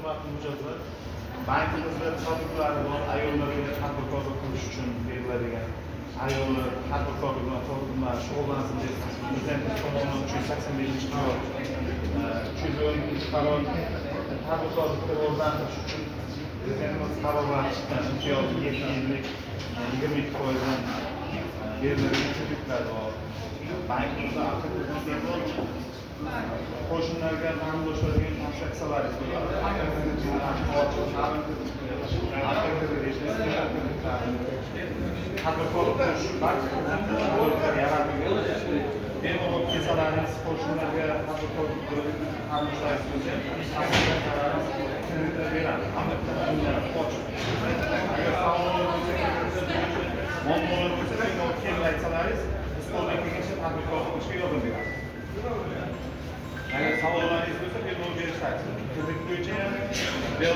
Hurmatli mijozlar, bankimizda produkt lari bor, ayollarga tadbirkorlik qilish uchun beriladigan. Ayollar tadbirkorlik bilan shug'ullansin deb Prezidentimiz tomonidan 385-qaror, 312-qaror, tadbirkorlikni rivojlantirish uchun Prezidentimiz qarorlari chiqqan, imtiyozli 7 yillik 22 foizdan beriladigan kreditlar bor. Bankimizda avtokreditlar bor. Qo'shnilarga ta'minlashadigan konstruksiyalaringiz bo'ladi. Avtokredit, avtokredit, tadbirkorlik qilish barcha sharoitlar yaratilgan. Bemalol kelsalaringiz, qo'shnilarga tadbirkorlik qilib ta'minlashingiz bo'lsa, assotsiatsiyalarimiz kreditlar beradi. Hamma ochiq. Agar savollar bo'lsa, muammolar bo'lsa, bemalol kelib aytsalaringiz, biz qo'ldan kelgancha tadbirkorlik qilishga yordam beramiz. Agar savollaringiz bo'lsa, bemalol berishlaringiz. Kredit bo'yicha ham.